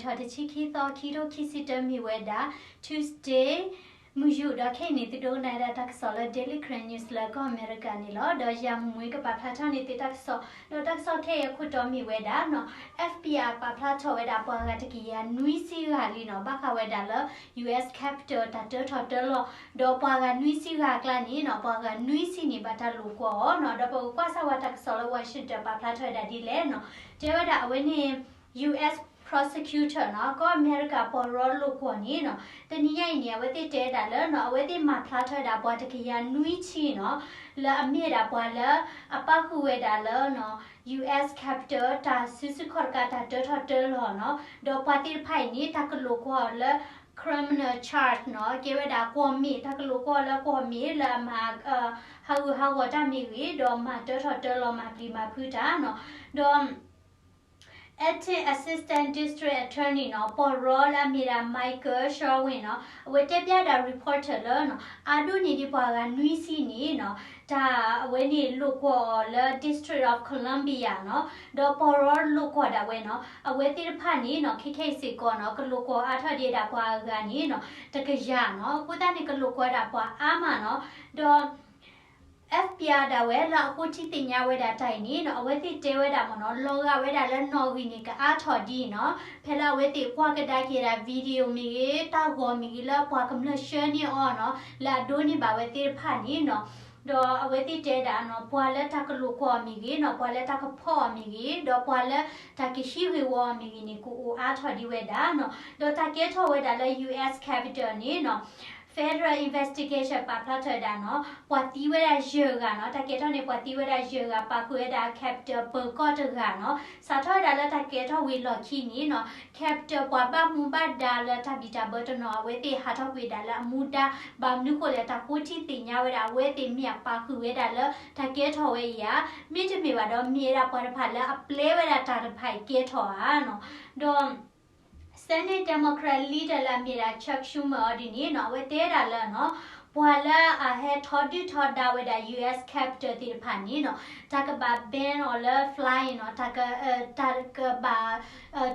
ထီၣ်တဆံခံသီ ခံကထိခံဆံတၢ မ့ၢ်ဝဲဒၣ် Tuesday မုၢ်ယူာ် ဒီးခဲအံၤန့ၣ် သုဒိကနၣ်ဝဲဒၣ်တၢ်ကစီၣ်လၢ Daily Karen News လၢကီၢ်အမဲရကၤန့ၣ်လီၤ. ဒီးယၤမုၢ်မွေးကပာ်ဖျါထီၣ်န့ၢ်သုတၢ်ကစီၣ်, ဒီးတၢ်ကစီၣ်ခဲအံၤအခိၣ်တီမ့ၢ်ဝဲဒၣ်နီၤ F B I ပာ်ဖျါထီၣ်ဝဲဒၣ်ပှၤဂၤတကယၤနွံဆံဂၤလံနီၤ ဘၣ်ဃးဝဲဒၣ်လၢ U S Capitol တၢ်တၢထီၣ်တၢလီၤ, ဒီးပှၤဂၤနွံဆံဂၤအကျါန့ၣ်နီၤ ပှၤဂၤနွံဆံန့ၣ်ဘၣ်တၢ်လိာ်ကွီၢ်အီၤနီၤ. ဒီးပကကွၢ်စၢ်ဝဲတၢ်ကစီၣ်လၢ Washington ပာ်ဖျါထီၣ်ဝဲဒၣ်ဒ်လဲၣ်နီၤ, တဲဝဲဒၣ်အဝဲန့ၣ် U S prosecutor နီၤ ကီၢ်အမဲရကၤပှၤရီလိာ်ကွီၢ်န့ၣ်နီၤ တနံၤညါအံၤန့ၣ် အဝဲသ့ၣ်တဲဒၣ်လၢနီၤ အဝဲသ့ၣ်မၤဖျါထီၣ်ဝဲဒၣ်ပှၤတကယၤနွံဆံနီၤ လၢအမ့ၢ်ဒၣ်ပှၤလၢအပၣ်ဃုာ်ဝဲဒၣ်လၢနီၤ U S Capitol တၢ်စုဆူၣ်ခီၣ်တကးတၢ်တၢထီၣ်တၢလီၤနီၤ, ဒီးပှၤသ့ၣ်တဖၣ်အံၤန့ၣ် တၢ်ကလိာ်ကွီၢ်အီၤလၢ criminal charge နီၤ ကဲဝဲဒၣ်ကွီၢ်မ့ၢ် တၢ်ကလိာ်ကွီၢ်အီၤလၢကွီၢ်မ့ၢ်လၢအမၤ ဟးဂူာ်ဟးဂီၤတၢ်မ့ၢ်ဂ့ၤ ဒီးမၤတၢထီၣ်တၢလီၤမၤပျံၤမၤဖုးတၢ်နီၤ, ဒီး Acting Assistant District Attorney နီၤ ပှၤရီလၢအမ့ၢ်ဒၣ် Michael Sherwin နီၤ အဝဲတဲဖျါဒၣ် reporter လၢနီၤ အါဒိၣ်န့ၢ်ဒံးပှၤဂၤနွံဆံန့ၣ်နီၤ တၢ်အဝဲန့ၣ်လိာ်ကွီၢ်အီၤလၢ District of Columbia နီၤ, ဒီးပှၤရီလိာ်ကွီၢ်ဒၣ်ဝဲနီၤ အဝဲသ့ၣ်တဖၣ်န့ၣ်နီၤ ခဲခဲအံၤစ့ၢ်ကီးနီၤ ကလိာ်ကွီၢ်အါထီၣ်ဒံးဒၣ်ပှၤအဂၤန့ၣ်နီၤ တကယၤနီၤ, အဃိသတးန့ၣ် ကလိာ်ကွီၢ်ဒၣ်ပှၤအါမးနီၤ, ဒီး F B I ဒၣ်ဝဲလၢအဃိထံသ့ၣ်ညါဝဲဒၣ်တၢ်အံၤန့ၣ်နီၤ အဝဲသ့ၣ်တဲဝဲဒၣ်မ့ၢ်နီၤ လီၤဂာ်ဝဲဒၣ်လၢနီၣ်ဂံၢ်န့ၣ် ကအါထီၣ်ဒ်နီၤ ဖဲလၢအဝဲသ့ၣ်ကွၢ်ကဒါက့ၤဒၣ် video မ့ၢ်ဂ့ၤ တၢ်ဂီၤမ့ၢ်ဂ့ၤ လၢပှၤကမျၢၢ်ဆှၢန့ၢ်အီၤနီၤ လၢအဒိးန့ၢ်ဘၣ်ဝဲသ့ၣ်တဖၣ်န့ၣ်နီၤ, ဒီးအဝဲသ့ၣ်တဲဒၣ်နီၤ ပှၤလၢတၢ်ကလိာ်ကွီၢ်အီၤမ့ၢ်ဂ့ၤနီၤ ပှၤလၢတၢ်ကဖီၣ်အီၤမ့ၢ်ဂ့ၤ ဒီးပှၤလၢတၢ်ကဟံးဂ့ၢ်ဝီအီၤမ့ၢ်ဂ့ၤန့ၣ် ကအိၣ်အါထီၣ်ဒံးဝဲဒၣ်နီၤ, ဒီးတၢ်ကဲထီၣ်ဝဲဒၣ်လၢ U S Capitol န့ၣ်နီၤ Federal Investigation ပာ်ဖျါထီၣ်ဝဲဒၣ်နီၤ ပှၤသံဝဲဒၣ်ယဲၢ်ဂၤနီၤ, တၢ်ကဲထီၣ်န့ၣ် ပှၤသံဝဲဒၣ်ယဲၢ်ဂၤ ပာ်ဃုာ်ဝဲဒၣ် Capitol ပၢၤကီၢ်တဂၤနီၤ, စးထီၣ်ဝဲဒၣ်လၢတၢ်ကဲထီၣ်ဝံၤလီၢ်ခံန့ၣ်နီၤ Capitol ပှၤဘၣ်မူဘၣ်ဒါလၢတၢ်ဘံၣ်တၢ်ဘၢတနီၤ အဝဲသ့ၣ်ဟးထီၣ်ကွံာ်ဒၣ်လၢအမူဒါ ဘၣ်မနုၤဃိလဲၣ် တၢ်ဃိထံသ့ၣ်ညါဝဲဒၣ် အဝဲသ့ၣ်မ့ၢ်အပာ်ဃုာ်ဝဲဒၣ်လၢတၢ်ကဲထီၣ်ဝဲအံၤဧါ, မ့တမ့ၢ်ဘၣ်ဒီး မ့ၢ်ဝဲဒၣ်ပှၤတဖၣ်လၢအပျဲဝဲဒၣ်တၢ်တဖၣ်အံၤကဲထီၣ်ဧါနီၤ, ဒီး Senate Democrat leader လၢအမ့ၢ်ဒၣ် Chuck Schumer အီၤဒ်န့ၣ်နီၤ အဝဲတဲဒၣ်လၢနီၤ ပှၤလၢအဟဲထီဒုၣ်ထီဒါဝဲဒၣ် U S Capitol သ့ၣ်တဖၣ်န့ၣ်နီၤ တၢ်ကဘၣ် ban အီၤလၢ flying နီၤ တၢ်က တၢ်ကဘၣ်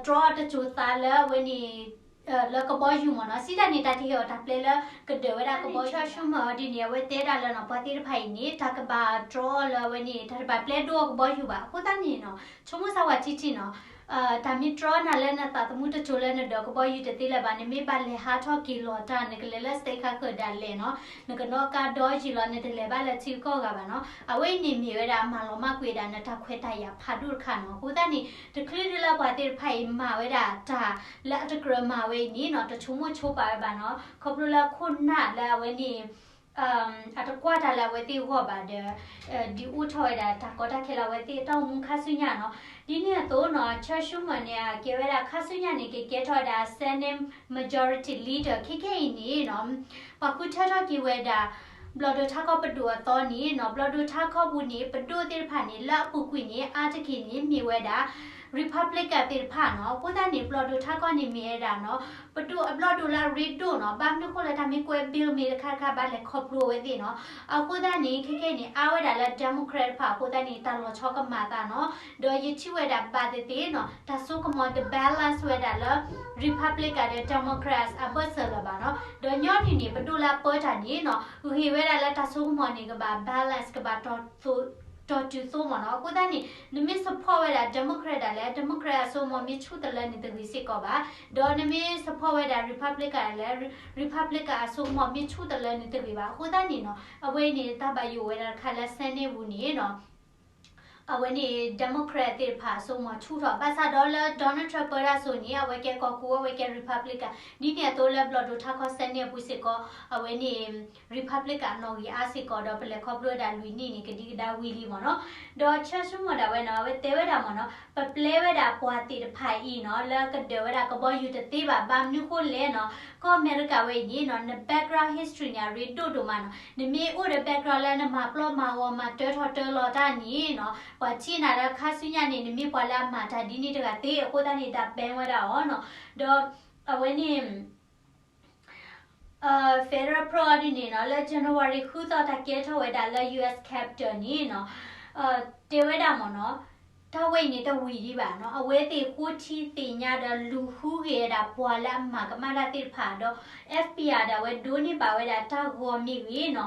တြီအီၤတစိၤသးလၢအဝဲန့ၣ် လၢကဘီယူၤမ့ၢ်နီၤ စံးတၢ်န့ၣ် တၢ်ကဟ့ၣ်အီၤတၢ်ပျဲလၢကဒၢးဝဲဒၣ်ကဘီယူၤ Chuck Schumer အီၤဒ်န့ၣ် အဝဲတဲဒၣ်လၢနီၤ ပှၤသ့ၣ်တဖၣ်အံၤန့ၣ် တၢ်ကဘၣ်တြီအီၤလၢအဝဲန့ၣ် တၢ်တဘၣ်ပျဲဒိအီၤကဘီယူၤဘၣ်. အဃိသတးန့ၣ်နီၤ ဆိကမိၣ်စၢ်ဝဲထံထံနီၤ တၢ်မ့ၢ်တြီနၤလၢနသးသမူတစိၤလၢနဒၢးကဘီယူၤတသ့လၢၤဘၣ် နမ့ၢ်ဘၣ်လဲၤဟးထီၣ်က့ၤလီၤတၢ် နကလဲၤလၢစတ့ခါဃၢၤဒၣ်လဲာ်နီၤ နကနီၣ်ကါဒီယံာ်လီၤ နတလဲၤဘၣ်လၢထံကီၢ်ဂၤဘၣ်နီၤ အဝဲအံၤန့ၣ်မ့ၢ်ဝဲဒၣ်မၤလီၤမၢ်ကွံာ်ဝဲဒၣ်နတၢ်ခွဲးတၢ်ယာ်ဖးဒိၣ်တခါနီၤ အဃိသတးန့ၣ် တချုးဒုလၢပှၤသ့ၣ်တဖၣ်အံၤမၤဝဲဒၣ်တၢ်လၢအတကြၢးမၤဝဲအံၤန့ၣ်နီၤ တဆိကမိၣ်ဆိပာ်ဝဲဘၣ်နီၤ ခီဖျိလၢခိၣ်နၢ်လၢအဝဲန့ၣ် အတကွၢ်တၢ်လၢအဝဲသ့ၣ်အဂီၢ်ဘၣ်ဒီး ဒုးအိၣ်ထီၣ်ဝဲဒၣ်တၢ်ကီတၢ်ခဲလၢအဝဲသ့ၣ်အတၢ်အိၣ်မူခါဆူညါနီၤ ဒ်န့ၣ်အသိးနီၤ Chuck Schumer န့ၣ် အကဲဝဲဒၣ်ခါဆူညါန့ၣ် ကကဲထီၣ်ဝဲဒၣ် Senate Majority Leader ခဲခဲအံၤန့ၣ်နီၤ ပှၤဃုထၢထီၣ်က့ၤဝဲဒၣ် ဘျီၣ်ဒိၣ်ထါခီပဒိၣ်အသီန့ၣ်နီၤ ဘျီၣ်ဒိၣ်ထါခီပူၤန့ၣ် ပဒိၣ်သ့ၣ်တဖၣ်န့ၣ် လၢအပူၤကွံာ်န့ၣ် အါတက့ၢ်န့ၣ် မ့ၢ်ဝဲဒၣ် Republican သ့ၣ်တဖၣ်နီၤ အဃိသတးန့ၣ် ဘျီၣ်ဒိၣ်ထါခီန့ၣ်မ့ၢ်ဝဲဒၣ်နီၤ ပဒိၣ်အဘျီၣ်ဒိၣ်လၢအရ့ဒိၣ်နီၤ ဘၣ်မနုၤဃိလၢတၢ်မ့ၢ်ကွဲး bill မ့ၢ်တခါတခါဘၣ်လဲၤခီဖျိအဝဲသ့ၣ်နီၤ အဃိသတးန့ၣ် ခဲခဲန့ၣ် အါဝဲဒၣ်လၢ Democrat တဖၣ်အဃိသတးန့ၣ် တၢ်လီၤဆီကမၤသးနီၤ ဒီးယထံၣ်ဝဲဒၣ်ဘၣ်သ့ၣ်သ့ၣ်နီၤ တၢ်စိကမီၤတ balance ဝဲဒၣ်လၢ Republican ဒီး Democrats အဘၢၣ်စၢၤလၢၤဘၣ်နီၤ ဒီးညီနုၢ်န့ၣ် ပဒိၣ်လၢအပၢတၢ်န့ၣ်နီၤ ဂ့ၤဝဲဒၣ်လၢတၢ်စိကမီၤန့ၣ်ကဘၣ် balance ကဘၣ် တီၢ်တုၤသိမ့ၢ်နီၤ အဃိသတးန့ၣ် နမ့ၢ် support ဝဲဒၣ် Democrat ဒၣ်လဲာ် Democrat အစိကမီၤမ့ၢ်ဆူၣ်တလၢန့ၣ်တဂ့ၤစ့ၢ်ကီးဘၣ် ဒီးနမ့ၢ် support ဝဲဒၣ် Republican ဒၣ်လဲာ် Republican အစိကမီၤမ့ၢ်ဆူၣ်တလၢန့ၣ်တဂ့ၤဘၣ် အဃိသတးန့ၣ်နီၤ အဝဲအံၤန့ၣ် တၢ်ဘၣ်ယိၣ်ဝဲဒၣ်တခါလၢ Senate ပူၤန့ၣ်နီၤ အဝဲန့ၣ် Democrat သ့ၣ်တဖၣ်အစိကမီၤဆူၣ်ထီၣ် ဘၣ်ဆၣ်ဒီးလၢ Donald Trump ပၢတၢ်စိၤန့ၣ် အဝဲကဲကီၢ်ခိၣ် အဝဲကဲ Republican ဒ်န့ၣ်အသိးလၢဘျီၣ်ဒိၣ်ထါခီ Senate အပူၤစ့ၢ်ကီး အဝဲန့ၣ် Republican အနီၣ်ဂံၢ်အါစ့ၢ်ကီး ဒီးပလဲၤခီဖျိဝဲဒၣ်လွံၢ်နံၣ်န့ၣ် ကဒံကဒါဝံၤလံမ့ၢ်နီၤ ဒီး Chuck Schumer ဒၣ်ဝဲနီၤ အဝဲတဲဝဲဒၣ်မ့ၢ်နီၤ ပပျဲဝဲဒၣ်ပှၤသ့ၣ်တဖၣ်အံၤနီၤ လၢကဒၢးဝဲဒၣ်ကဘီယူၤတသ့ဘၣ် ဘၣ်မနုၤဃိလဲၣ်နီၤ ကီၢ်အမဲရကၤဝဲအံၤန့ၣ်နီၤ န background history န့ၣ် အရ့ဒိၣ်ဒိၣ်မးနီၤ နမ့ၢ်အိၣ်ဒီး background လၢနမၤပျီမၤဂီၤမၤတၢထီၣ်တၢလီၤတၢ်န့ၣ်နီၤ ပှၤထံၣ်နၤလၢခါဆူညါန့ၣ် နမ့ၢ်ပှၤလၢအမၤတၢ်ဒ်န့ၣ်တဂၤသ့ အဃိသတးန့ၣ် တၢ် ban ဝဲဒၣ်အီၤနီၤ ဒီးအဝဲန့ၣ် Federal ဖီဒ်န့ၣ်နီၤ လၢ January ဃုသီတၢ်ကဲထီၣ်ဝဲဒၣ်လၢ U S Capitol န့ၣ်နီၤ တဲဝဲဒၣ်မ့ၢ်နီၤ တၢ်ဝဲအံၤန့ၣ်တဝံၤဒံးဘၣ်နီၤ, အဝဲသ့ၣ်ဃိထံသ့ၣ်ညါဒီးလူၤဃုဂ့ၤဝဲဒၣ်ပှၤလၢအမၤကမၣ်တၢ်သ့ၣ်တဖၣ်ဒီး F B I ဒၣ်ဝဲဒိးန့ၢ်ဘၣ်ဝဲဒၣ်တၢ်ဂီၤမ့ၢ်ဂ့ၤနီၤ,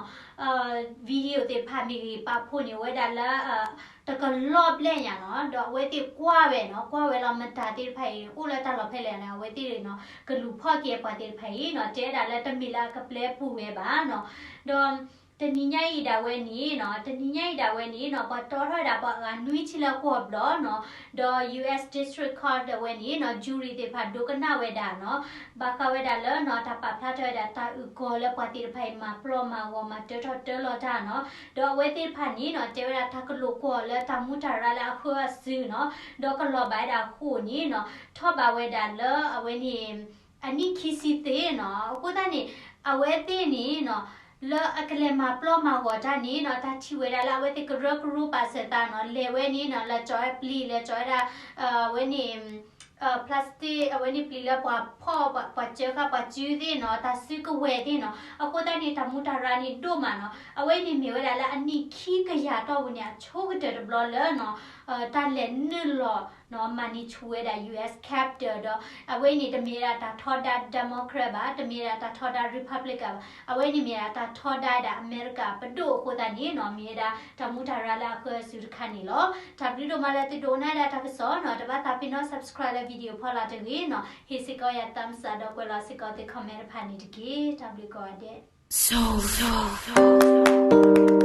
video သ့ၣ်တဖၣ်မ့ၢ်ဂ့ၤ ပာ်ဖှိၣ်န့ၢ်ဝဲဒၣ်လၢ တကလီၢ်ဘျဲၣ်ညါနီၤ, ဒီးအဝဲသ့ၣ်ကွၢ်ဝဲနီၤ, ကွၢ်ဝဲလီၤမတၤသ့ၣ်တဖၣ်အံၤ အိၣ်လၢတၢ်လီၢ်ဖဲလဲၣ်န့ၣ် အဝဲသ့ၣ်နီၤ ကလူၤဖီၣ်က့ၤပှၤသ့ၣ်တဖၣ်အံၤနီၤ, တဲဒၣ်လၢတမ့ၢ်လၢအကပျဲပူၤဝဲဘၣ်နီၤ, ဒီး တနံၤညါအံၤဒၣ်ဝဲန့ၣ်နီၤ, တနံၤညါအံၤဒၣ်ဝဲန့ၣ်နီၤ ပှၤတီထီၣ်ဝဲဒၣ်ပှၤအဂၤနွံဆံလၢကွီၢ်ဘျီနီၤ, ဒီး U S District Court ဒၣ်ဝဲန့ၣ်နီၤ jury သ့ၣ်တဖၣ်ဒိကနၣ်ဝဲဒၣ်နီၤ, ဘၣ်ဃးဝဲဒၣ်လၢနီၤ တၢ်ပာ်ဖျါထီၣ်ဝဲဒၣ်တၢ်အုၣ်ကီၤလၢပှၤသ့ၣ်တဖၣ်အံၤ မၤပျီမၤဂီၤ မၤတၢထီၣ်တၢလီၤတၢ်နီၤ, ဒီးအဝဲသ့ၣ်တဖၣ်န့ၣ်နီၤ တဲဝဲဒၣ်တၢ်ကလိာ်ကွီၢ်လၢတၢ်မူတၢ်ရၢလၢအဃၢအစုနီၤ, ဒီးကလီၤဘၣ်ဝဲဒၣ်အဃိန့ၣ်နီၤ ထီၣ်ဘၣ်ဝဲဒၣ်လၢအဝဲန့ၣ် အနံၣ်ခံဆံသ့နီၤ, အဃိသတးန့ၣ် အဝဲသ့ၣ်န့ၣ်နီၤ လၢအကလဲၤမၤပျီမၤဂီၤတၢ်န့ၣ်နီၤ တၢ်ထံၣ်ဝဲဒၣ်လၢအဝဲသ့ၣ်ကရၢကရိပာ်စၢၤသးနီၤ, လဲၤဝဲန့ၣ်နီၤ လဲၤကၠီၤဝဲပျံၤ လဲၤကၠီၤဝဲဒၣ် အဝဲန့ၣ် plastic အဝဲန့ၣ်ပျံၤလၢပှၤဖီၣ် ပှၤစၢဃာ်ပှၤစုသ့ၣ်နီၤ, တၢ်စုကဝဲၤသ့ၣ်နီၤ, အဃိသတးန့ၣ် တၢ်မူတၢ်ရၢန့ၣ်ဒိၣ်မးနီၤ, အဝဲအံၤန့ၣ်မ့ၢ်ဝဲဒၣ်လၢအနံၣ်ခံကယၤတီၢ်ပူၤန့ၣ် အဆိကတၢၢ်တဘျီလၢနီၤ တၢ်လဲၤနုာ်လီၤနီၤ မၤန့ၢ်ဆူၣ်ဝဲဒၣ် U S Capitol ဒီး အဝဲအံၤန့ၣ်တမ့ၢ်ဝဲဒၣ်တၢ်ထီဒါ Democrat ဘၣ်, တမ့ၢ်ဝဲဒၣ်တၢ်ထီဒါ Republican ဘၣ်, အဝဲအံၤန့ၣ်မ့ၢ်ဝဲဒၣ်တၢ်ထီဒါဝဲဒၣ်အမဲရကၤပဒိၣ်အဃိသတးန့ၣ်နီၤ မ့ၢ်ဝဲဒၣ်တၢ်မူတၢ်ရၢလၢအဃၢအစုတခါန့ၣ်လီၤ. တၢ်ဘျုးဒိၣ်မးလၢသုဒိကနၣ်ဝဲဒၣ်တၢ်ကစီၣ်နီၤ, တဘၣ်သးပ့ၤနီၣ် subscribe လၢ video ဖီလာ်တဂ့ၤနီၤ, ဟ့ၣ်စ့ၢ်ကီးယၤ thumbs up ဒီးကွဲးလီၤစ့ၢ်ကီးသု comment တဖၣ်န့ၣ်တက့ၢ်. တၢ်ဘျုးကိးဂၤဒဲး.